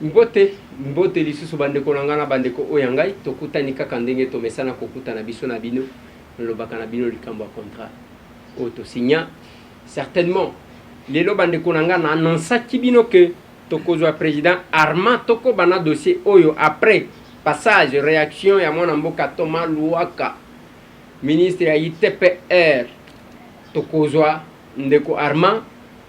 Mbote, mbote lisusu bandeko na ngai na bandeko oyo ya ngai. Tokutani kaka ndenge tomesana kokutana biso na bino. Nalobaka na bino likambo ya contrat oyo tosigna. Certainement, lelo bandeko na ngai, na annonçaki bino que tokozwa président Armand, tokoba na dossier oyo après passage réaction ya mwana mboka Thomas Luhaka, ministre ya ITPR. Tokozwa ndeko Armand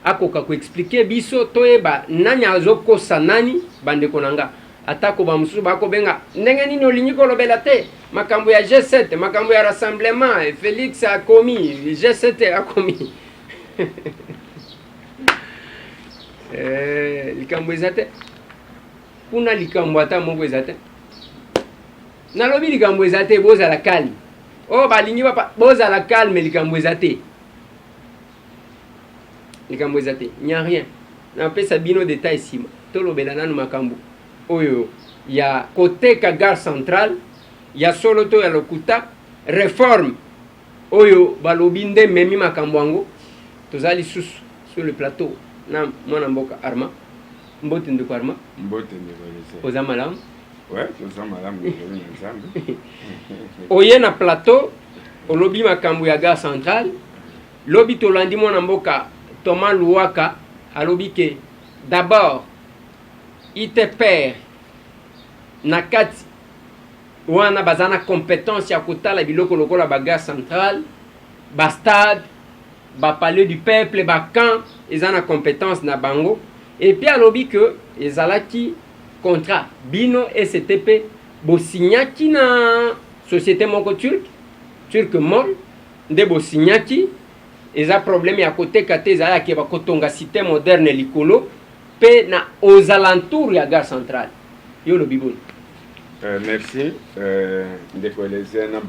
akoka koexpliquer biso, toyeba nani azokosa nani. Bandeko na nga, atako bamosusu bakobenga ndenge nini, olingi kolobela te makambo ya G7, makambo ya rassemblement, Félix akomi G7, akomi likambo eza te kuna, likambo ata moko eza te. Nalobi likambo eza te, bozala calme. Oyo balingi bapa, bozala calme, likambo eza te, likambo eza te, n'y a rien. Napesa bino détail nsima. Tolobela nanu makambo oyo ya koteka gare centrale, ya solo to ya lokuta, réforme oyo balobi nde memi makambo yango. Toza lisusu sur le plateau na mwana mboka Armand. Mbote, ndeko Armand. Mbote, ndeko Elise. Oza malamu? Ouais, toza malamu, ndeko na Nzambe. Oye na plateau, olobi makambo ya gare centrale. Lobi tolandi mwana mboka Thomas Luhaka alobi ke d'abord ITPR na kati wana baza na compétence ya kotala biloko lokola bagare centrale, bastade, bapalais du peuple, bacamp, eza na compétence na bango. Et puis alobi ke ezalaki contrat bino STP bosignaki na société moko turque, Turque Mall nde bosignaki. Eza problème ya koteka te, ezalaki bakotonga cité moderne likolo mpe na aux alentours ya gare centrale. Yo olobi boni? Merci, ndeko Eliezer na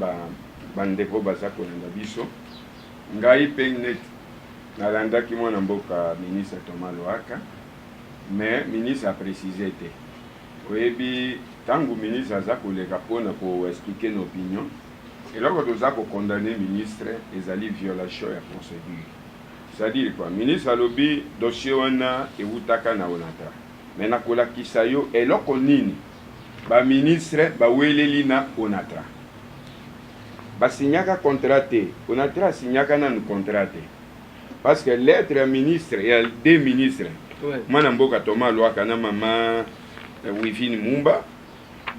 bandeko baza kolanda biso. Ngai mpe neti nalandaki mwana mboka ministre Thomas Luhaka, mais ministre aprécise te. Oyebi, ntango ministre aza koleka mpona koexpliquer na opinion, eloko toza kocondamner ministre ezali violation ya procédure. C'est-à-dire quoi? Ministre alobi dossier wana ewutaka na Onatra, mais nakolakisa yo eloko nini baministre baweleli na Onatra. Basignaka contrat te. Onatra asignaka nanu contrat te, parce que lettre ya ministre, ya deux ministres, mwana mboka Thomas Luhaka na mama Wivine Mumba,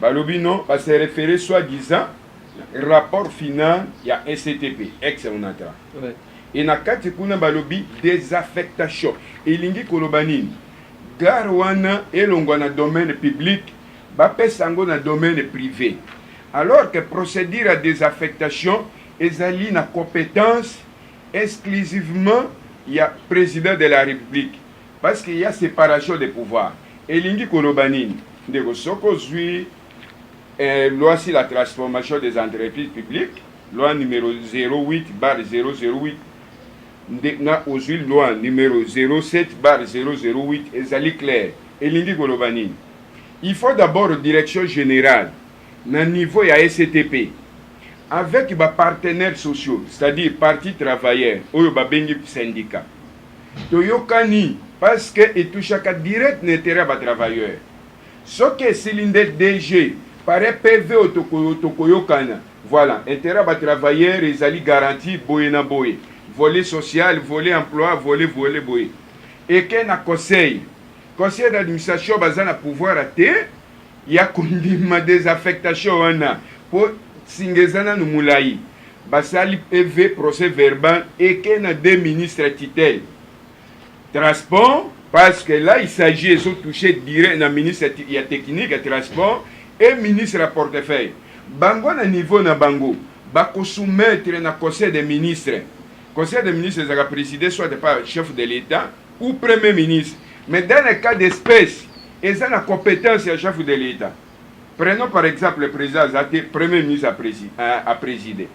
balobi non, base référé soi-disant rapport final ya STP ex Onatra. E na kati kuna balobi désaffectation. Elingi koloba nini? Gare wana elongwa na domaine public, bapesa yango na domaine privé, alors que procédure ya désaffectation ezali na compétence exclusivement ya président de la République, parce que ya séparation des pouvoirs. Elingi koloba nini, ndeko? Soki ozwi loi sur la transformation des entreprises publiques, loi numéro 08/008, nde na ozwi loi numéro 07/008, ezali clair. Elingi koloba nini? Il faut d'abord direction générale na niveau ya STP avec bapartenaires sociaux, c'est-à-dire parti travailleur oyo babengi syndicat, toyokani, parce que etouchaka direct na intérêt ya batravailleur. Soki esili nde DG par PV oyo tokoyokana, voilà, intérêt ya batravailleur ezali garantie boye na boye, volet social, volet emploi, volet boye, eke na conseil d'administration. Baza na pouvoir te ya kondima désaffectation wana mpo singa eza nanu molai. Basali PV, procès verbal, eke na deux ministres tutelle, transport, parce que là il s'agit, ezotouche direct na ministre ya technique ya transport et ministre ya portefeuille. Bango na niveau na bango bakosoumettre na conseil des ministres. Conseil des ministres ezalaka présidé soit par chef de l'État ou premier ministre, mais dans le cas d'espèce eza na compétence ya chef de l'État. Prenons par exemple, le président aza te, premier ministre a présidé.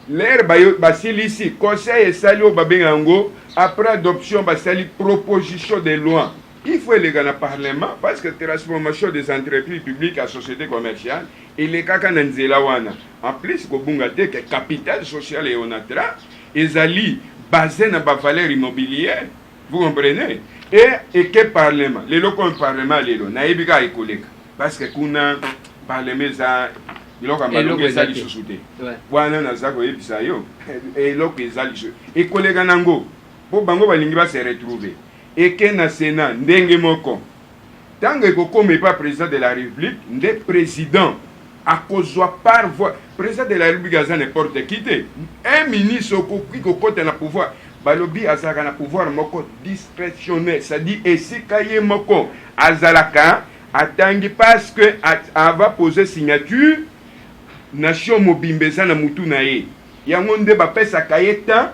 L'heure basilisi, conseil esali oyo babenga yango après adoption, basali proposition de loi, il faut eleka na parlement, parce que transformation des entreprises publiques à société commerciale elekaka na nzela wana. En plus, kobunga te ke capital social ya Onatra ezali basé na bavaleur immobilière. Vous comprenez? Et eke parlement lelo, comme parlement lelo nayebi kaka ekoleka, parce que kuna parlement eza biloko ya malongo Eloko eza eza te. lisusu te. Wana naza koyebisa yo, eloko eza lisusu, ekoleka nango mpo bango balingi base retrouver. Eke na Sénat ndenge moko. Ntango ekokoma epa président de la République, nde président akozwa par voie. Président de la République aza n'importe qui te. Un ministre okoki kokɔta na pouvoir, balobi azalaka na pouvoir moko discrétionnaire, c'est-à-dire esika ye moko azalaka atangi, parce que ava poser signature, nation mobimba eza na mutu na ye. Yango nde bapesaka ye temps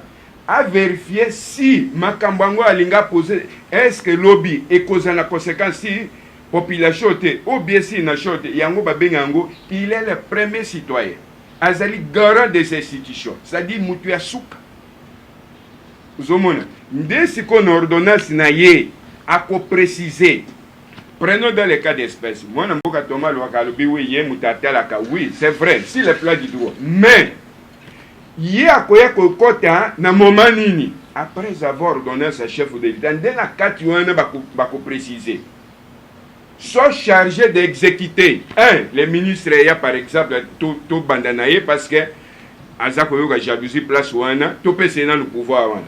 avérifier si makambo yango alingi apose, est ce que lobi ekozala na conséquence si population te ou bien si nation te. Yango babenga yango, il est le premier citoyen, azali garant des institutions, c'est-à-dire mutu ya suka. Ozomona nde sikoyo na ordonnance na ye akoprécise. Prenons dans le cas d'espèce, mwana mboka Thomas Luhaka alobi oui, ye moto atalaka. Oui, c'est vrai sur le plan du droit, mais ye akoya kokɔta na moment nini? Après avoir ordonnance ya chef de l'État, nde na kati wana bakoprécise sont chargés d'exécuter. Un, le ministre ya, par exemple, tobanda na ye, parce que aza koyoka jalousie place wana, topesa ye nanu pouvoir wana: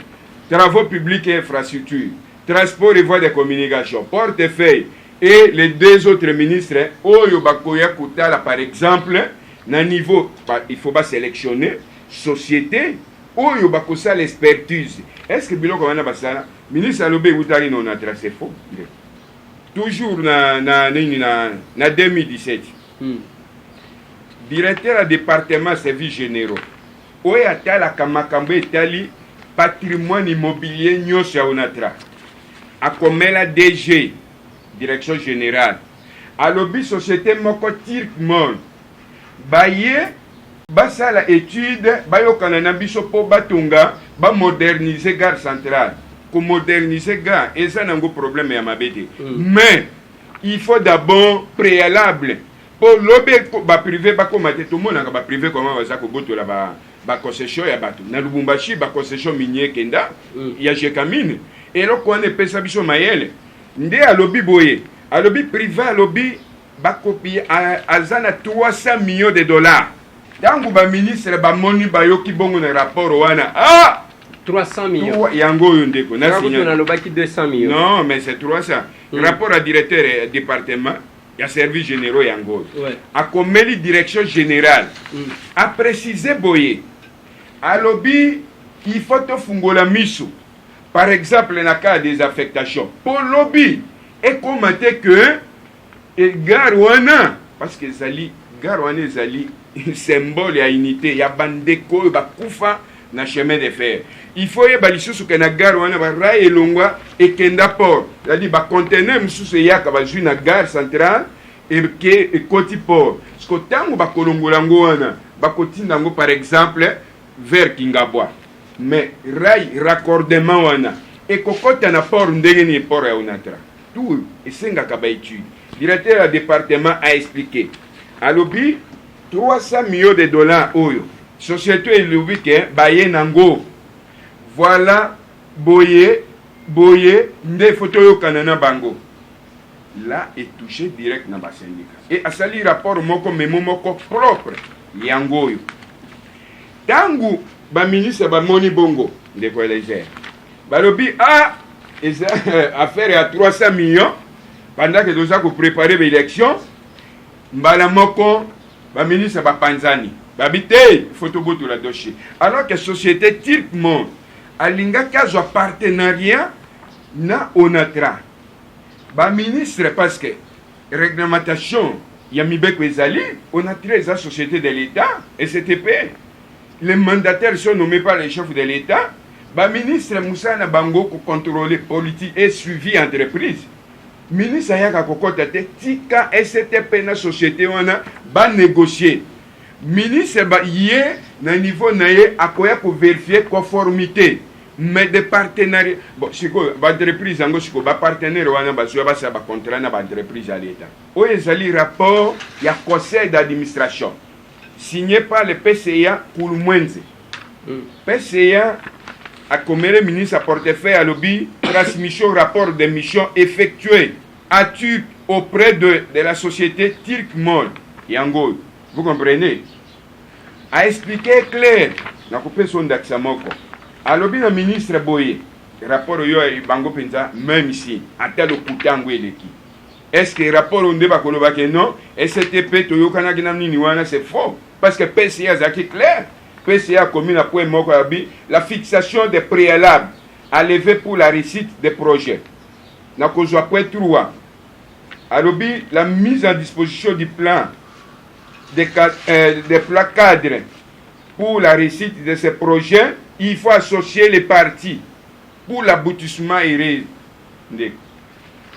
travaux publics et infrastructures, transport et voies de communication, portefeuille, et les deux autres ministres oyo bakoya kotala, par exemple na niveau il faut basélectionner société oyo bakosala expertise. Est ce que biloko wana basala? Ministre alobi eutaki na Onatra, c'est faux. Toujours na nini, na 2017, directeur ya département services généraux oyo atalaka makambo etali patrimoine immobilier nyonso ya Onatra akomela DG, direction générale, alobi société moko Turkmon baye basala étude, bayokana na biso mpo batonga, bamoderniser gare centrale. Komoderniser gare eza nango problème ya mabe te, mais il faut d'abord préalable mpo lobi baprivé bakóma te. Tomonaka baprivé koma baza kobotola baconcession ya bato na Lubumbashi, baconcession minier ekenda ya Gécamines. Eloko wana epesa biso mayele. Nde alobi boye, alobi privé, alobi bakopi aza na 300 millions de dollars. Ntango baministre bamoni, bayoki bongo na rapport wana, ah! 300 millions? Yango oyo, ndeko. Nalobaki 200 millions. Non, mais c'est 300. Rapport ya directeur ya département ya service généraux, yango oyo. Akomeli direction générale, aprécise boye, alobi il faut tofungola miso, par exemple na cas ya désaffectation, mpo lobi ekóma te que gare wana, parce que ezali gare wana ezali symbole ya unité ya bandeko oyo bakufa na chemin de fer. Il faut yeba lisusu ke na gare wana barails elongwa ekenda port, c'est-à-dire baconteneur mosusu eyaka, bazwi na gare centrale, eke ekoti port. Siko ntango bakolongola yango wana, bakotinda yango par exemple vers Kingabwa, mais rail raccordement wana ekokɔta na port ndenge nini? Port ya Onatra, tout esengaka baétude. Directeur ya département a expliqué, alobi 300 millions de dollars oyo société elobi ke baye nango, voilà, boye boye nde fo toyokana na bango. Là etouché direct na basyndicat e asali rapport moko, memo moko propre, yango oyo. Ntango baministre bamoni bongo, ndeko Légère, balobi ah, eza affaire ya 300 millions pendant que toza kopréparer baélection. Mbala moko baministre bapanzani, babi te, faut tobotola dossier, alors que société Turkmon alingaki azwa partenariat na Onatra. Baministre, parce que réglementation ya mibeko ezali, Onatra eza société de l'État, STP, les mandataires sont nommés par les chefs de l'État. Baministre, mosala na bango kocontrôler politique et suivi entreprise. Ministre ayaka kokɔta te, tika STP na société wana banégocie. Ministre ba ye na niveau na ye akoya kovérifier conformité, mais de partenariat, bon, sikoyo baentreprise yango, sikoyo bapartenaire wana bazwa, basala bacontrat na baentreprise ya l'État. Oyo ezali rapport ya conseil d'administration signé par le PCA Kulumwenze. PCA Akomele ministre ya portefeuille, alobi transmission rapport de mission effectuée à Turc auprès de la société Turkmol. Yango oyo, vous comprenez, a expliqué clair. Nakopesa yo ndakisa moko. Alobi na ministre boye, rapport oyo bango mpenza, même si ata lokuta yango eleki, est ce que rapport oyo nde bakoloba ke non, STP toyokanaki na nini wana? C'est faux, parce que PCA azalaki clair. PCA akomi na point moko ya bi la fixation des préalables à lever pour la réussite des projets. Nakozwa point 3, alobi la mise en disposition du plan des plans cadres pour la réussite de ces projets, il faut associer les parties pour l'aboutissement heureux. Ndeko,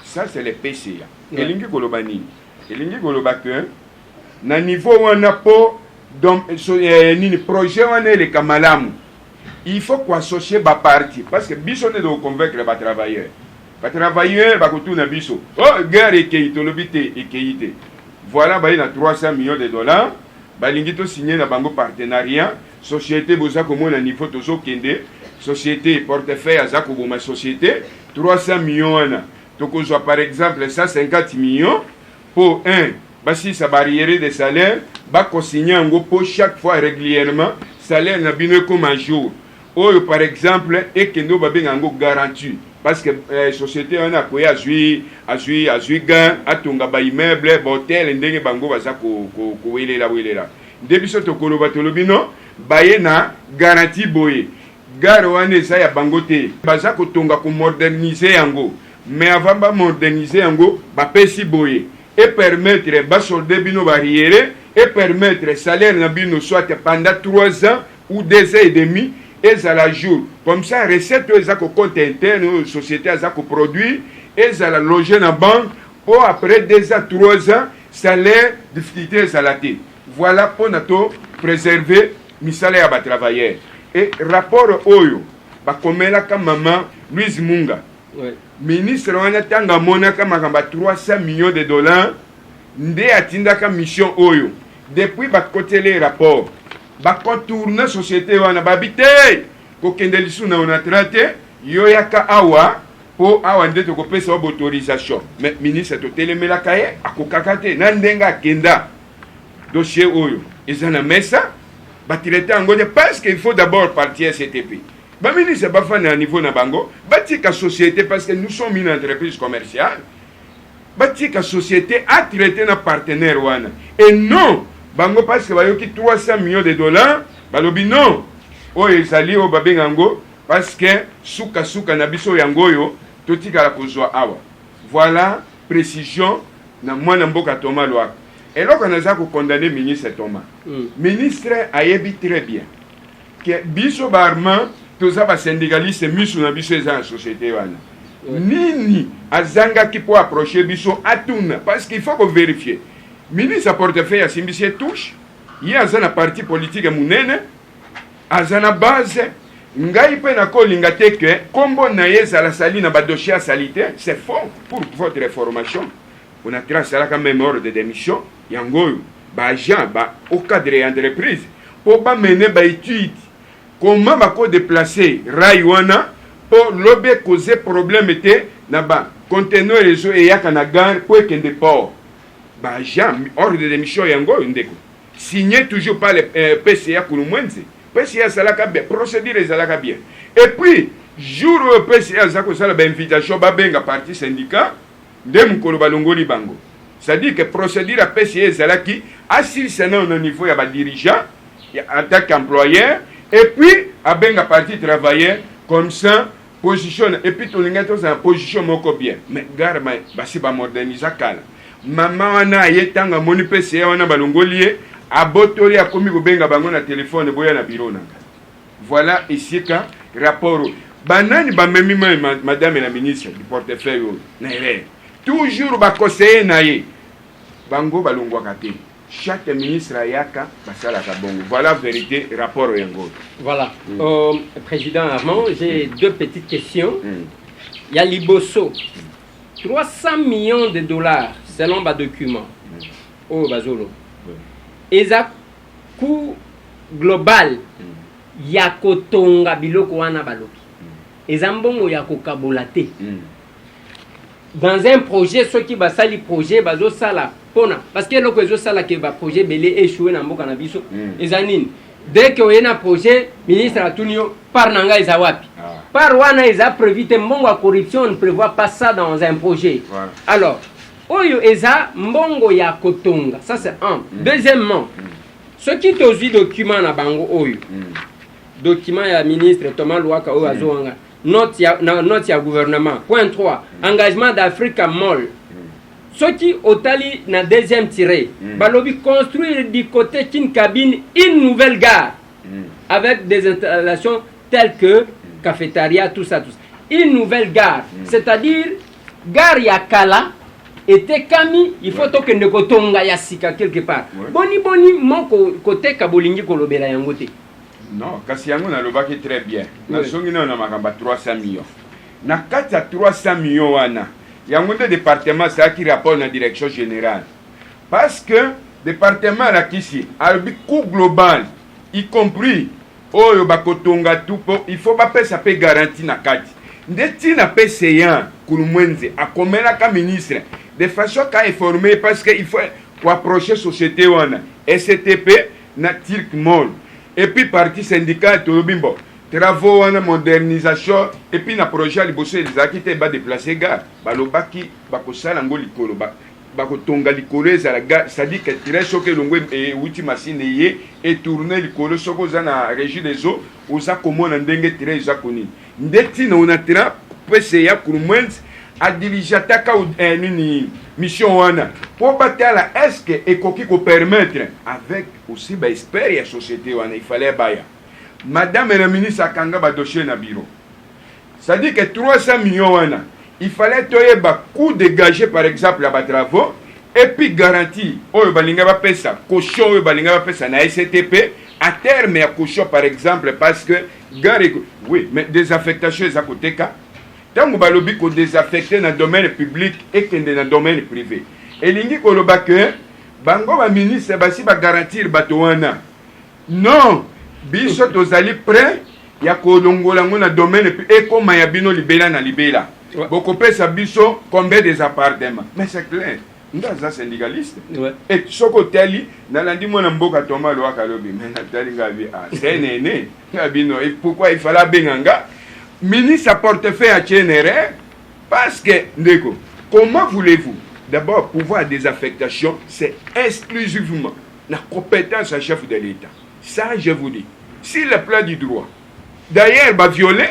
ça c'est le PCA. Elingi koloba nini? Elingi koloba que na niveau wana, mpo donc so, nini, projet wana eleka malamu, il faut koassocier baparti, parce que biso nde tokoconvaincre batravailleur. Batravailleur bakotuna biso: "Oh, guerre ekei?" Tolobi te, ekei te. Voilà, baye na 300 millions de dollars, balingi tosigne na bango partenariat. Société, boza komona niveau tozokende, société portefeuille aza koboma société. 300 millions wana, tokozwa par exemple 150 millions mpo 1 basilisa baarriérés de salaire, bakosigne yango mpo chaque fois régulièrement salaire na bino ekóma jour oyo. Par exemple, ekende oyo babenga yango garantie, parce que société wana akoya, azwi gain, atonga baimmeuble, bahotel, ndenge bango baza kowelela welela. Nde biso tokoloba, tolobi no, baye na garantie boye, gare wana eza ya bango te, baza kotonga, komoderniser yango. Mais avant bamoderniser yango, bapesi boye epermettre basolde bino baarriérés, epermettre salaire na bino, soit pendant 3 ans ou 2 ans et demi, ezala jour. Comme ça, recette oyo eza kocompte interne oyo société aza koproduire ezala loge na banque, mpo après 2 ans, 3 ans, salaire difficulté ezala te. Voilà, mpona to préserver misala ya batravailleur. Et rapport oyo bakomelaka mama Louise Munga, ministre wana, ntango amonaka makambo ya 300 millions de dollars, nde atindaka mission oyo. Depuis bakoteli rapport, bacontourne société wana, babi te, kokende lisusu na Onatra te, yo yaka awa, mpo awa nde tokopesa yo baautorisation. Mais ministre totelemelaka ye, akokaka te na ndenge akenda. Dossier oyo eza na mesa, batraite yango te, parce que il faut d'abord partir STP. Baministre bafanda na niveau na bango, batika société, parce que nous sommes une entreprise commerciale. Batika société atraite na partenaire wana et non bango, parce que bayoki 300 millions de dollars, balobi non, oyo ezali oyo babenga yango, parce que sukasuka na biso yango oyo totikala kozwa awa. Voilà précision na mwana mboka Thomas Lwaka. Eloko naza kocondamner ministre Thomas, ministre ayebi très bien ke biso baarmand toza basyndicaliste, misu na biso eza na société wana. Nini azangaki mpo approche biso, atuna? Parce qu'il faut kovérifier. Ministre ya portefeuille asimbisi ye touche, ye aza na parti politique monene, aza na base. Ngai mpe nakolinga te ke nkombo na ye ezala sali na badossier asali te. C'est faux. Pour votre information, Onatra asalaka même ordre de démission yango oyo, baagent ba au cadre ya entreprise, mpo bamene baétude comment bakodéplacer rail wana, mpo lobi ekoze problème te na baconteneur ezo eyaka na gare mpo ekende port. Baagent, ordre de démission yango oyo, ndeko, signé toujours par le PCA Kulumwenze. PCA asalaka bien, procédure ezalaka bien. Et puis jour oyo PCA aza kosala bainvitation, babenga parti syndicat, nde mokolo balongoli bango. C'est-à-dire que procédure ya PCA ezalaki asilisa nano na niveau ya badirigeant en tant qu'employeur, et puis abenga parti travailleur, comme ça position. Et puis tolingai tozala position moko bien. Mais gare basi bamoderniza kala. Mama wana aye, ntango amoni PCA wana balongoli ye, abotoli, akomi kobenga bango na telefone: "Boya na biro na nga." Voilà esika rapport oyo banani bamemi mai madame la ministre du portefeuille oyo na erreur. Toujours baconseiller na ye, bango balongwaka te. Chaque ministre ayaka, basalaka bongo. Voilà vérité, rapport yango. Voilà. Président Armand, j'ai deux petites questions. Il y a liboso, 300 millions de dollars selon badocument oyo bazolo, eza coût global ya kotonga biloko wana balobi. Eza mbongo ya kokabola te. Dans un projet, soki basali projet, bazosala mpona, parce que eloko ezosala ke baprojet ebele échoué na mboka na biso eza nini? Dès que oye na projet, ministre atuni yo: part na ngai eza wapi? Part wana eza prévu te. Mbongo ya corruption, on ne prévoit pas ça dans un projet. Alors oyo eza mbongo ya kotonga, ça c'est un. Deuxièmement, soki tozwi document na bango oyo, document ya ministre Thomas Luhaka oyo azowanga note ya, na, note ya gouvernement, point 3, engagement d'Africa Mall, soki otali na deuxième tiret, balobi construire du côté Kin Cabine une nouvelle gare avec des installations telles que cafétéria, tout ça, tout ça. Une nouvelle gare, c'est-à-dire gare ya kala etekami, il faut tokende kotonga ya sika quelque part. Boni boni moko koteka, bolingi kolobela yango te? Non, kasi yango nalobaki très bien. Nazongi nano na makambo ya 300 millions. Na kati ya 300 millions wana, yango nde département asalaki rapport na direction générale, parce que département alakisi, alobi coût global, y compris oyo bakotonga tu, mpo il faut bapesa mpe garantie na kati. Nde ntina mpe seyan Kulumwenze akomelaka ministre de façon ka informer, parce que il faut koapprocher société wana STP na Turc Mall et puis partie syndicale. Tolobi mbo travaux wana, modernisation, et puis na projet ya liboso ezalaki te badéplacer gare. Balobaki bakosala yango likolo, bakotonga likolo, ezala gare, c'est-à-dire que train soki elongo ewuti Masina, ye etourne likolo. Soki oza na Régie des eaux, oza komona ndenge train eza konini. Nde ntina Onatra mpe ya Kulumwenzi adirigeataka nini mission wana mpo batala est ce que ekoki kopermettre avec aussi baexpert ya société wana. Il fallait baya, madame la ministre akanga badossier na bureau, c'est-à-dire que 300 millions wana, il fallait toyeba coût dégagé par exemple ya batravaux et puis garantie oyo balinga bapesa, caution oyo balinga bapesa na STP à terme ya caution par exemple, parce que gare, oui, mais désaffectation eza koteka. Ntango balobi kodésaffecte na domaine public ekende na domaine privé, elingi koloba ke bango baministre basi bagarantir bato wana. Non, biso tozali prêt ya kolongola yango na domaine ekóma ya bino libela na libela. Bokopesa biso combien des appartements? Mais c'est clair, nga aza syndicaliste. Et soki otali, nalandi mwana mboka Thomas Luhaka alobi, mais natali nga bi, ah, c'est nene nga bino. Et pourquoi il fallait abenga nga ministre à portefeuille ya TNR? Parce que ndeko, comment voulez-vous? D'abord, pouvoir désaffectation, c'est exclusivement la compétence à chef de l'État. Ça, je vous dis, sur le plan du droit, d'ailleurs baviolé,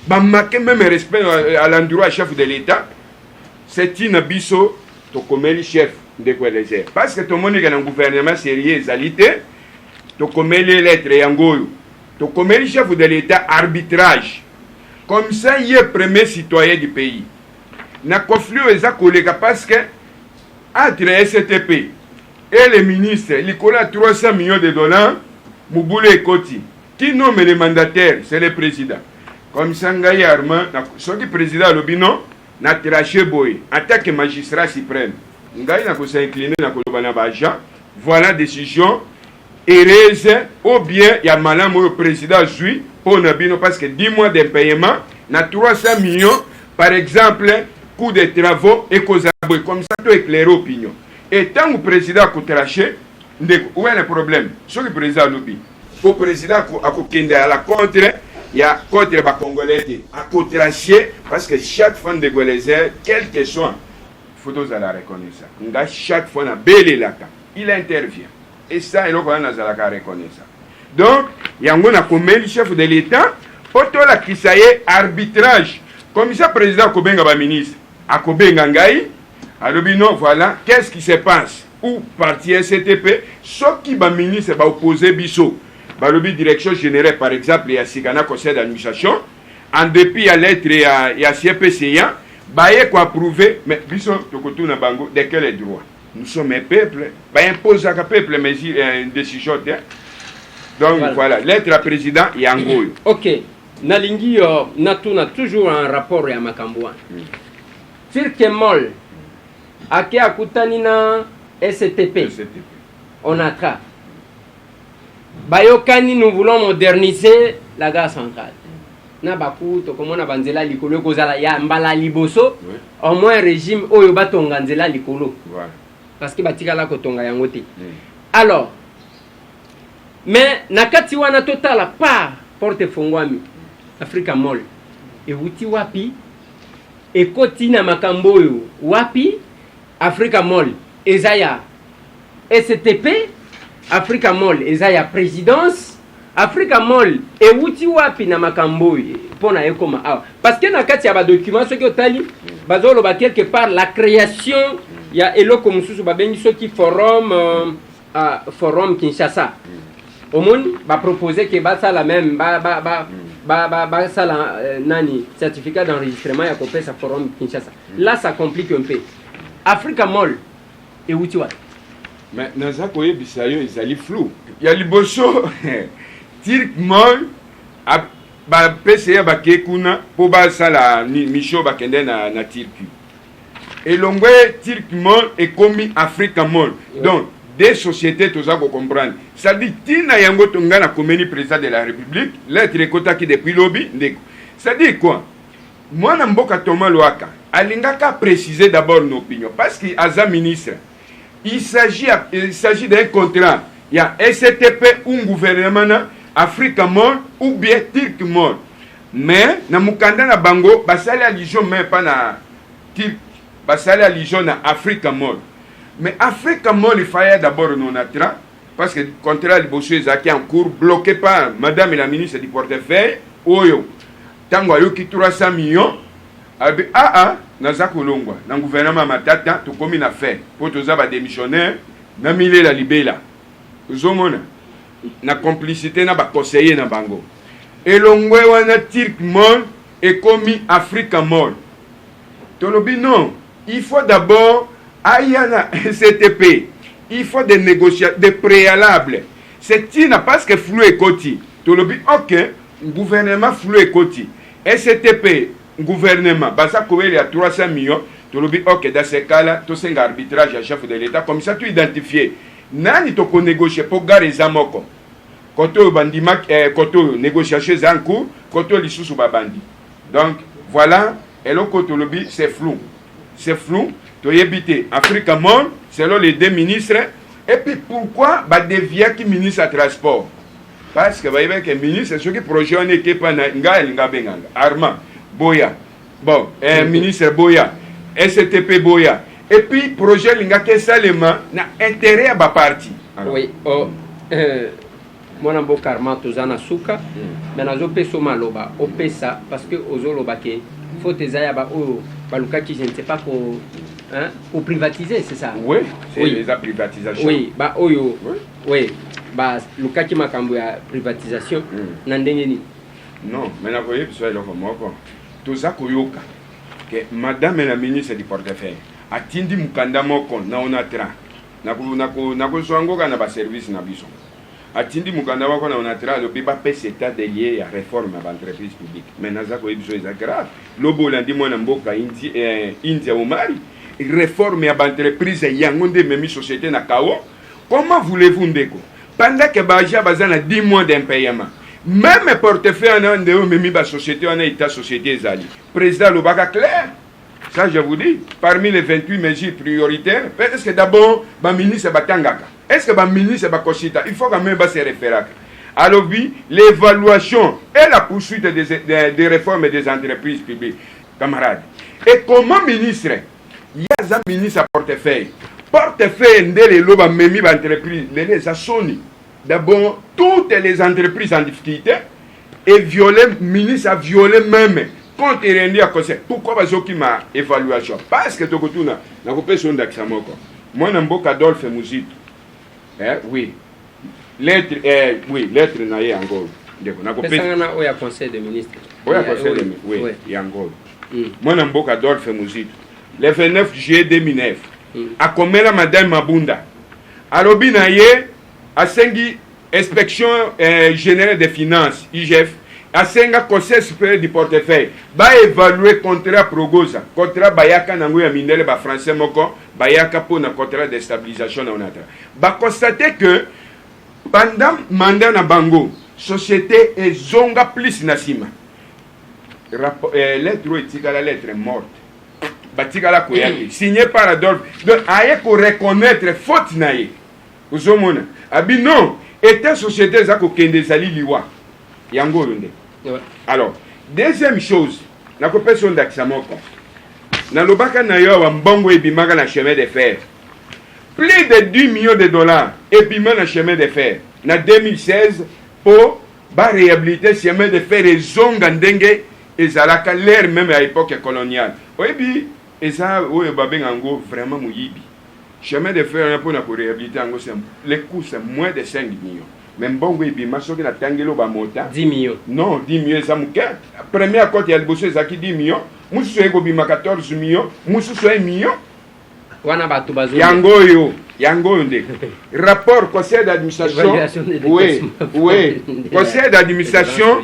bamanquer même respect à l'endroit chef de l'État. C'est ntina biso tokomeli chef, ndeko Eliezer, parce que tomoni ke na gouvernement sérieux ezali te. Tokomeli lettre yango oyo, tokomeli chef de l'État arbitrage, comme ça ye premier citoyen du pays na conflit oyo eza koleka, parce que entre STP et le ministre, likolo ya 300 millions de dollars, mobulu ekoti. Qui nomme le mandataire? C'est le président. Comme ça ngai Armand, soki président alobi non, na tranché boye en tant que magistrat suprême, ngai nakos'incliner na koloba na baagent: voilà décision heureuse ou bien ya malamu oyo président azwi mpo na bino, parce que 10 mois d'impayement na 300 millions par exemple, coût de travaux ekozala boye. Comme ça to éclairer opinion. Et ntango président akotrancher, ndeko, où est le problème? Soki président alobi, po président akokende à la contre ya contre bacongolais te, akotrancher, parce que chaque fois, ndeko Eliezer, quel que soit, faut tozala reconnaissant. Nga chaque fois nabelelaka, il intervient, et ça eloko wana nazalaka reconnaissant. Donc yango nakomeli chef de l'État mpo tolakisa ye arbitrage. Comme ça président akobenga baministre, akobenga ngai, alobi: non, voilà, qu'est-ce qui se passe? Ou parti STP, soki baministre baopose biso, balobi direction générale par exemple ya sika na conseil d'administration, en dépit ya lettre ya CPCA, baye koapprouver, mais biso tokotuna bango: de quel droit? Nous sommes un peuple, baimposaka peuple mesure, décision te. Donc voilà, lettre ya président yango oyo. Ok, nalingi natuna toujours un rapport ya makambo wana. Turc Mall ake akutani na STP, STP. Onatra, bayokani: nous voulons moderniser la gare centrale. Na Baku tokomona banzela likolo, ekozala ya mbala liboso au moins régime oyo batonga nzela likolo, parce que batikala kotonga yango te. Alors, mais na kati wana totala par porte efongwami, Africa Mall ewuti wapi, ekoti na makambo oyo wapi? Africa Mall eza ya STP, Africa Mall eza ya présidence, Africa Mall ewuti wapi na makambo oyo mpona ekoma awa? Parce que na kati ya badocument, soki otali, bazoloba quelque part la création ya eloko mosusu babengi soki forum, forum Kinshasa. Omoni, bapropose ke basala même basala nani, certificat d'enregistrement ya kopesa forum Kinshasa. Là, ça complique un peu. Africa Mall ewuti wapi? Mais naza koyebisa yo, ezali flou. Ya liboso, Turc Mall, bapesa ya bake kuna mpo basala mission, bakende na Turquie. Elongwe Turc Mall, ekomi Africa Mall. Donc deux sociétés, toza kocomprendre. C'est-à-dire, ntina yango to ngai nakomeni président de la République lettre ekotaki depuis lobi, ndeko. C'est-à-dire quoi? Mwana mboka Thomas Lwaka alingaka préciser d'abord une opinion, parce que aza ministre. Il s'agit d'un contrat ya STP ou gouvernement na Africa Mall ou bien Turc Mall. Mais na mokanda na bango, basali allusion même pas na Turc, basali allusion na Africa Mall. Mais Africa Mall, il fallait d'abord Onatra, parce que contrat liboso ezalaki en cours, bloqué par madame la ministre du portefeuille, oyo ntango ayoki 300 millions, abi aa naza kolongwa na gouvernement Matata, tokomi na fin mpo toza badémissionnaire na milela libela. Ozomona, na complicité na baconseiller na bango, elongwe wana Turc Mall, ekomi Africa Mall. Tolobi non, il faut d'abord aya na STP, il faut des négociations, des préalables. C'est ntina parce que flou ekoti. Tolobi ok, gouvernement, flou ekoti, STP, gouvernement baza kowelela 300 millions. Tolobi ok, dans ce cas là tosenga arbitrage ya chef de l'État, comme ça toidentifie nani tokonégocie, mpo gare eza moko. Kote oyo bandima, kote oyo négociation eza en cours, kote oyo lisusu babandi. Donc voilà eloko tolobi, c'est flou, c'est flou, toyebi te. Africa Mall, selon les deux ministres. Et puis pourquoi badeviaki ministre ya transport? Parce que bayebaki ministre, soki projet wana ekepa na ngai, alinga abenganga Armand boya, bon, ministre boya, STP boya, et puis projet elingaki esalema na intérêt ya baparti. Oui, oh, mwana mboka Armand, toza na suka. Mais nazopesa maloba opesa, parce que ozoloba ke faute eza ya baoyo balukaki, je ne sais pas, ko, hein, koprivatiser, c'est ça? Oui, c'est Oui. eza privatisation. Oui, baoyo Oui. oui, balukaki makambo ya privatisation. Na ndenge nini? Non, mais nakoyebisa eloko moko. Toza koyoka ke madame la ministre du portefeuille atindi mokanda moko na Onatra. Nakozwa yango kaka na baservice na biso. Atindi mokanda moko na Onatra, alobi bapesa état des lieux ya réforme ya baentreprise publique. Mais naza koyebi biso, eza grave. Lobi olandi mwana mboka India Omari, réforme ya baentreprise yango nde ememi société na kao. Comment voulez-vous, ndeko, pendant que baagent baza na 10 mois d'impayement, même portefeuille wana nde omemi basociété wana, état société ezali? Président alobaka clair, ça je vous dis, parmi les 28 mesures prioritaires. Est ce que d'abord baministre batangaka? Est ce que baministre bakosita? Il faut quand même base référaka. Alobi l'évaluation et la poursuite des réformes des entreprises publiques, camarade. Et comment ministre ye aza ministre ya portefeuille, portefeuille nde lelo bamemi baentreprise, lelo eza soni. D'abord, toutes les entreprises en difficulté et violé, ministre a violé même compte rendu ya conseil. Pourquoi bazokima évaluation? Parce que tokotuna, nakopesa yo ndakisa moko. Mwana mboka Adolphe Muzito, oui, lettre, oui, lettre na ye yango, ndeko, nakopesa. Pesanga na oyo ya conseil de ministre. Oyo ya conseil de oui, yango oyo. Mwana mboka Adolphe Muzito, le 29 juillet 2009, akomela madame Mabunda, alobi na ye, asengi inspection générale des finances, IGF, asenga conseil supérieur du portefeuille baévalue contrat Progosa, contrat bayaka nango ya mindele, bafrançais moko bayaka mpona contrat de stabilisation na Onatra. Baconstate que pendant mandat na bango, société ezonga plus na nsima. Rapport, lettre oyo etikala lettre morte, batikala koya te, signé par Adolphe. Donc aye koreconnaître faute na ye. Ozomona abi non, état société eza kokende, ezali liwa yango oyo nde. Alors, deuxième chose, nakopesa yo ndakisa moko. Nalobaka na yo awa, mbongo ebimaka na chemin de fer, plus de 10 millions de dollars ebima na chemin de fer na 2016 mpo baréhabiliter chemin de fer, ezonga ndenge ezalaka l'ère même ya époque coloniale. Oyebi, eza oyo babenga yango vraiment moyibi. Chemin de fer wana, mpona koréhabiliter yango, le coût, c'est moins de 5 millions, mais mbongo ebima, soki natangeli oyo bamota 10 millions. Non, 10 millions eza moke. Première cote ya liboso ezalaki 10 millions, mosusu ekobima 14 millions, mosusu 1 million. Wana bato bazo Yango oyo nde rapport conseil d'administration. Oui, conseil d'administration.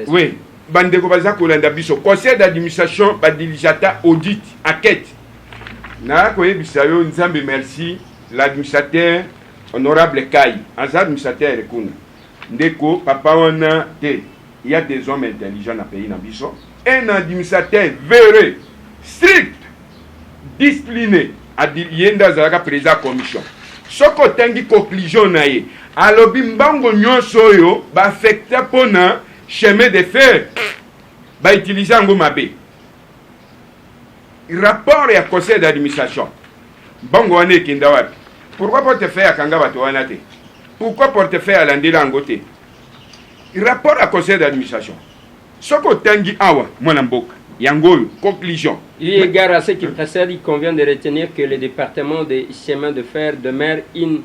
Oui, bandeko baza kolanda biso, conseil d'administration badiligeata audit, enquête. Naya koyebisa yo, Nzambe merci, l'administrateur honorable Kai aza administrateur kuna. Ndeko papa wana te, il y a des hommes intelligents na pays na biso. Un administrateur véreux, strict, discipliné, ye nde azalaka président commission. Soki otangi conclusion na ye, alobi mbongo nyonso oyo baaffecter mpona chemin de fer, bautiliser yango mabe. Rapport ya conseil d'administration, mbongo wana ekenda wapi? Pourquoi portefeuille akanga bato wana te? Pourquoi portefeuille alandela yango te? Rapport ya conseil d'administration, soki otangi awa, mwana mboka, yango oyo conclusion. Eu égard à ce qui précède, il convient de retenir que le département des chemins de fer demeure une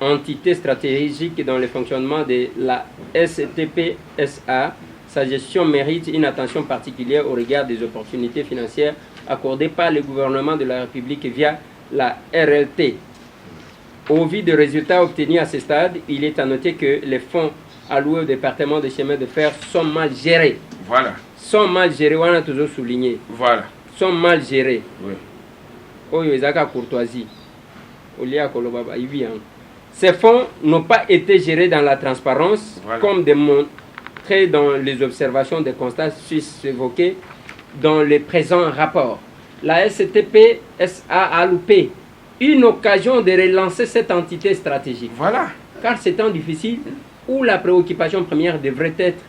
entité stratégique dans le fonctionnement de la STPSA. Sa gestion mérite une attention particulière au regard des opportunités financières accordées par le gouvernement de la République via la RLT. Au vu des résultats obtenus à ce stade, il est à noter que les fonds alloués au département des chemins de fer sont mal gérés. Voilà. Sont mal gérés, on a toujours souligné. Voilà. Sont mal gérés. Oyo ezalaka courtoisie. Olia koloba bayibi yango. Ces fonds n'ont pas été gérés dans la transparence, comme démontré dans les observations des constats sus-évoqués dans le présent rapport. La STP SA a loupé une occasion de relancer cette entité stratégique. Car c'est temps difficile où la préoccupation première devrait être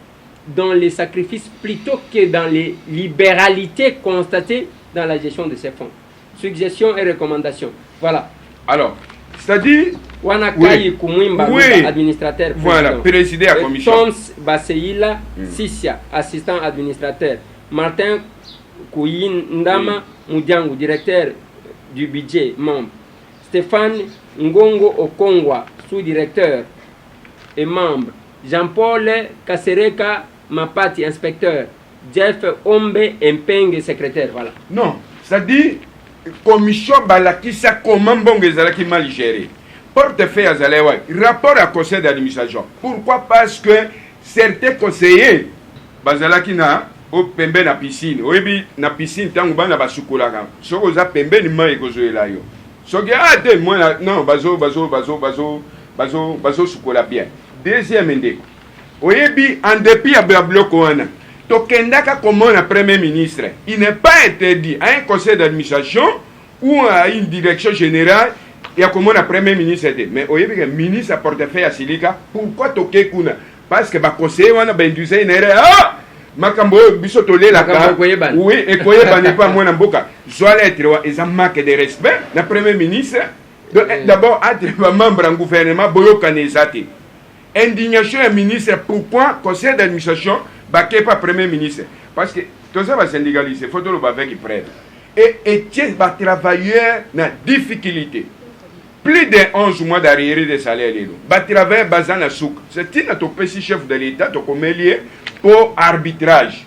dans les sacrifices plutôt que dans les libéralités constatées dans la gestion de ces fonds. Suggestions et recommandations. Voilà. Alors, c'est-à-dire Wana Kai Kumwimba, administrateur. Voilà, président de la commission. Toms Baseila Sissia, assistant administrateur. Martin Kouyindama Mudiangu, directeur du budget, membre. Stéphane Ngongo Okongwa, sous-directeur et membre. Jean-Paul Kasereka Mapati, inspecteur. Jeff Ombe Mpenge, secrétaire. Voilà. Non, c'est-à-dire, commission balakisa comment mbongo ezalaki mal géré. Portefeuille azalaki wapi? Rapport ya conseil d'administration. Pourquoi? Parce que certains conseillers bazalaki na o pembe na piscine. Oyebi, na piscine, ntango bana basukolaka, soki oza pembeni, mai ekozwela yo. Soki ah te, mwana non, bazo bazo bazo bazo bazo bazosukola bien. Deuxième, ndeko, oyebi, en dépit ya biloko wana, tokendaka komona premier ministre. Il n'est pas interdit à un conseil d'administration ou à une direction générale ya komona premier ministre te. Mais oyebi ke ministre ya portefeuille asilika. Pourquoi toke kuna? Parce que baconseiller wana bainduise une erreur. Ah, makambo oyo biso tolelaka, oui, ekoyebana epa mwana mboka. Zwa lettre wa, eza manque de respect na premier ministre. Donc d'abord, entre bamembre ya gouvernement, boyokana eza te. Indignation ya ministre, pourquoi conseil d'administration bake pa premier ministre? Parce que toza basyndicaliste, faut toloba avec preuve. Et etie batravailleur na difficulté, plus de 11 mois d'arriéré de salaire. Lelo batravailleur baza na suka. C'est ntina topesi chef de l'État, tokomeli ye mpo arbitrage.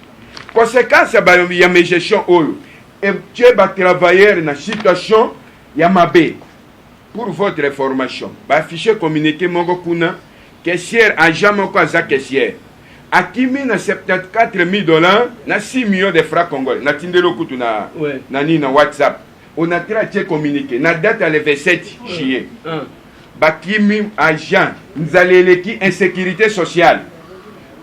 Conséquence ya mégestion oyo etie batravailleur na situation ya mabe. Pour votre information, baaffiche communiqué moko kuna, caissière, agent moko aza caissière, akimi na 74 000 $ na 6 millions de francs congolais. Natindeli okutu na, na nini, na WhatsApp. Onatra atie communiqué na date ya le 27 juillet. Bakimi agent, nzala eleki, insécurité sociale.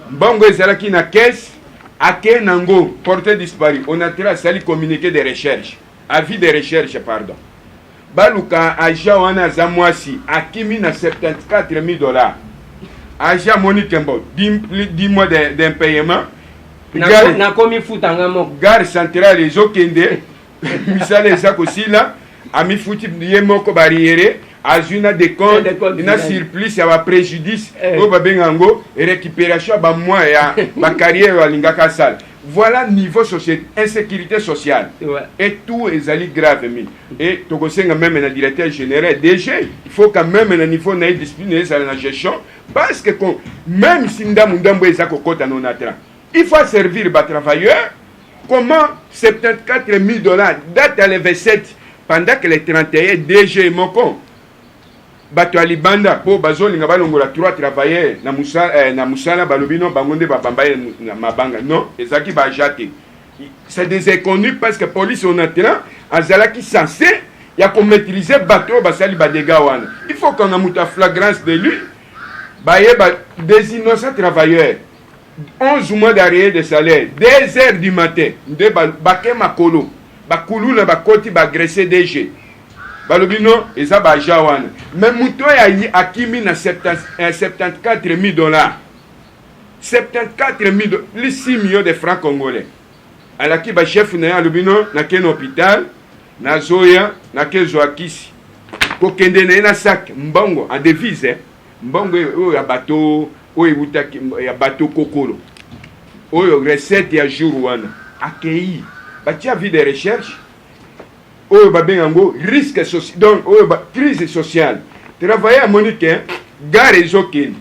Mbongo ezalaki na caisse. Ake nango porté disparu. Onatra asali communiqué de recherche, avis de recherche, pardon. Baluka agent wana, aza mwasi, akimi na 74 000 $. Agent amoni kembo 10 mois d'impayement. Nakomi futanga moko. Gare centrale ezokende, misala eza kosila, amifuti ye moko baarriérés, azwi na décompte na surplus ya bapréjudice oyo babenga yango récupération ya bamois ya bacarrière oyo alingaka asala. Voilà niveau société, insécurité sociale et tout ezali grave mingi. Et tokosenga même na directeur général, DG, il faut quand même na niveau na ye discipline ezala na gestion, parce que même si ndambu ndambu eza kokɔta na Onatra, il faut servir batravailleur. Comment 74 000 $ date ya le 27, pendant que le 31 DG moko, bato ya libanda mpo bazolinga balongola trois travailleurs na musala, na musala, balobi no, bango nde babamba ye na mabanga. Non, ezalaki baagent te, c'est des inconnus, parce que police Onatra azalaki censé ya komaîtriser bato oyo basali badégâts wana. Il faut kanga moto ya flagrance délit. Bayeba des innocents travailleurs, 11 mois d'arriérés de salaire, 2 heures du matin nde bake makolo, bakuluna bakoti, baagresse DG. Balobi non, eza baagent wana. Mais moto oyo akimi na 74 000 $, 74 000, plus 6 millions de francs congolais, alaki bachef na ye, alobi non, nake na hôpital, nazoya, nakezwa kisi. Kokende na ye na sac, mbongo en devise, mbongo oyo ya bato, oyo ewutaki ya bato kokolo, oyo recette ya jour wana. Akei, batia avis de recherche oyo babenga yango risque social, donc oyo crise sociale. Travailleur amoni ke gare ezokende,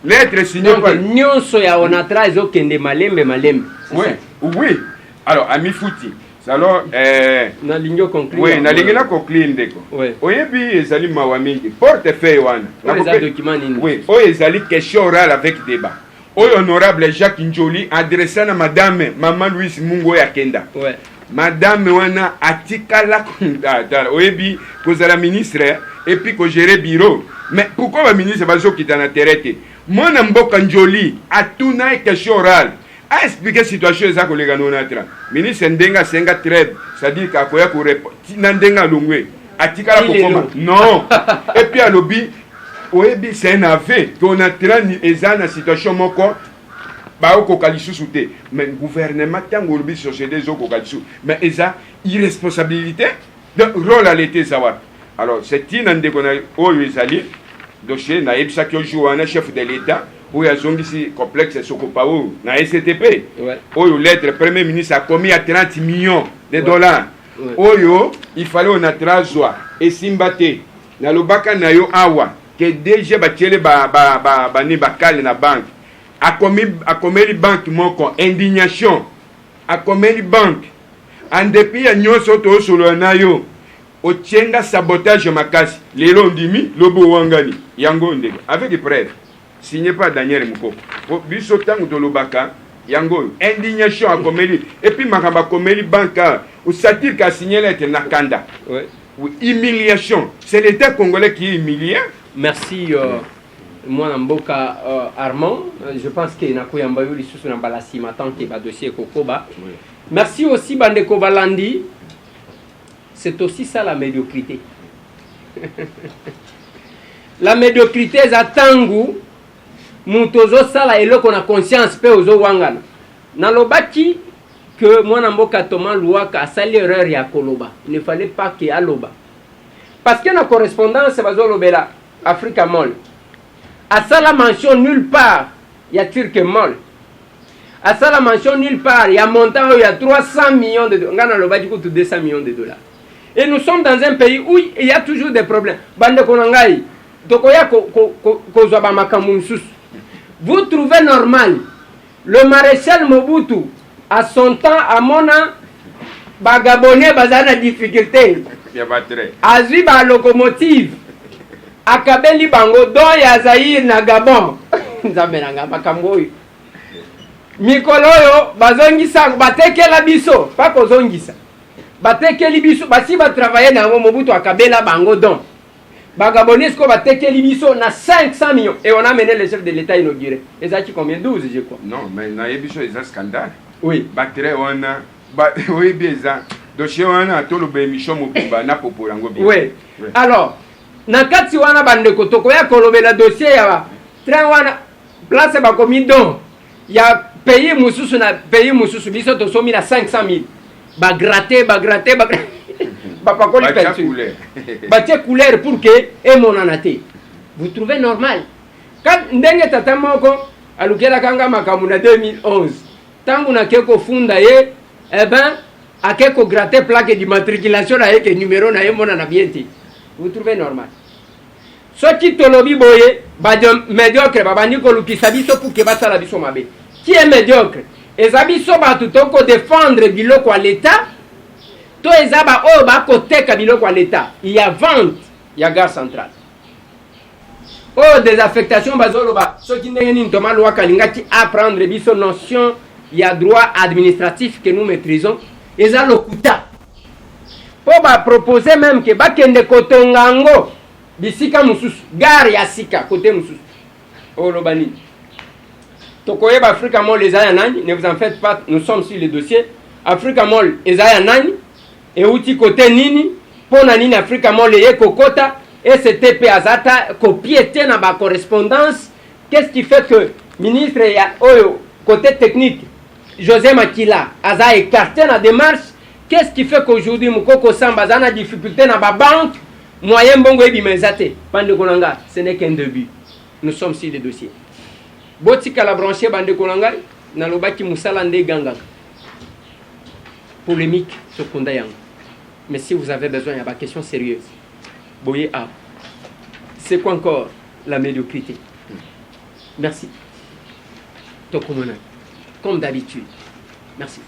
lettre signée par nyonso ya Onatra ezokende malembe malembe. Oui, alors amifuti. Alors nalingi oconclure. Oui, nalingi na conclure, ndeko. Oyebi, ezali mawa mingi, portefeuille wana. Oyo eza document nini? Oui, oyo ezali question orale avec débat oyo honorable Jacques Njoli adressa na madame mama Louise Mungu oyo akenda. Madame wana atikala, oyebi, kozala ministre et puis kogérer bureau, mais pourquoi baministre bazokita na terrain te? Mwana mboka Njoli atuna ye question orale, aexplique situation eza koleka na Onatra. Ministre ndenge asenga trêve, c'est-à-dire kakoya na ndenge alongwe, atikala kokoma non. Et puis alobi, oyebi, c'est un aveu que Onatra eza na situation moko baokoka lisusu te. Mais gouvernement, ntango olobi société ezokoka lisusu, mais eza irresponsabilité. Donc rôle ya l'État eza wapi? Alors c'est ntina, ndeko, na oyo ezali dossier nayebisaki yo jour wana, chef de l'État oyo azongisi complexe Sokopa oyo na STP, oyo lettre premier ministre akomi ya 30 millions de dollars, oyo il fallait Onatra azwa, esimba te. Nalobaka na yo awa ke DG batiele bani ba, ba, ba, bakale na banque, akomi, akomeli banque moko indignation, akomeli banque. En dépit ya nyonso toosolola na yo, otienga sabotage makasi. Lelo ondimi, lobi owangani yango. Ndeko, avec preuve signé par Daniel Mokoko, po biso ntango tolobaka yango oyo indignation akomeli. Et puis makambo akomeli banque, osatire ka signé lettre na kanda. Humiliation, c'est l'État congolais qui est humilié. Merci, mwana mboka Armand. Je pense que nakoyamba yo lisusu na mbala nsima tant que badossier ekokoba. Merci aussi, bandeko balandi. C'est aussi ça la médiocrité. La médiocrité eza ntango moto ozosala eloko na conscience mpe ozowangana. Nalobaki que mwana mboka Thomas Luwaka asali erreur ya koloba. Il ne fallait pas ke aloba, parce que na correspondance bazolobela Africa Mall, asala mention nulle part ya Turque Mall, asala mention nulle part ya montant oyo ya 300 millions de dollars. Ngai nalobaki kutu 200 millions de dollars. Et nous sommes dans un pays où il y a toujours des problèmes. Bandeko na ngai, tokoya kozwa bamakambo mosusu. Vous trouvez normal, le maréchal Mobutu à son temps amona bagabonais bazali na difficulté, azwi balocomotive, akabeli bango don ya Zaire na Gabon? Nzambe na ngai, makambo oyo mikolo oyo bazongisa, batekela biso pa kozongisa, batekeli biso, basi batravaille na yango. Mobutu akabela bango don. Bagabonais sikoyo batekeli biso na 500 millions et on a mené le chef de l'État inauguré. Ezalaki combien? 12, je crois. Non, mais nayebi so eza scandale. Oui. Batrain wana, oyebi, eza dossier wana, toloba émission mobimba na popola yango bien. Oui. Alors, na kati wana, bandeko, tokoya kolobela dossier ya train wana, place bakomi don ya pays mosusu na pays mosusu, biso tosomi na 500 000, bagratte, bagratte, bapakoli peinture, batie couleur pour que emonana te. Vous trouvez normal? Ka ndenge tata moko alukelaka nga makambo na 2011, ntango nake kofunda ye, eh ben, ake kogratte plaque d'immatriculation na ye ke numéro na ye monana bien te. Vous trouvez normal? Soki tolobi boye, bamédiocre babandi kolukisa biso pour ke basala biso mabe. Qui est médiocre? Eza biso bato tokodefendre biloko ya l'État to eza baoyo bakoteka biloko ya l'État? Ya vente ya gare centrale oyo, désaffectation bazoloba soki ndenge nini. Thomas Luhaka alingaki apprendre biso notion ya droit administratif que nous maîtrisons. Eza lokuta, mpo bapropose même ke bakende kotonga yango bisika mosusu, gare ya sika kote mosusu. Oloba nini? Tokoyeba Africa Mall eza ya nani. Ne vous en faites pas, nous sommes sur le dossier. Africa Mall eza ya nani? Euti kote nini? Mpo na nini Africa Mall eye kokota? STP aza ta copie te na bacorrespondance. Qu'est-ce qui fait que ministre ya oyo côté technique, José Makila, aza écarté na démarche? Qu'est-ce qui fait qu'aujourd'hui Mokoko Samba aza na difficulté na babanque, moyen mbongo ebima eza te? Bandeko na nga, ce n'est qu'un début, nous sommes sur le dossier. Botikala branché, bandeko na ngai. Nalobaki mosala nde egangaka, polémique tokonda yango. Mais si vous avez besoin ya baquestion sérieuse boye awa, c'est quoi encore la médiocrité? Merci, tokomona comme d'habitude, merci.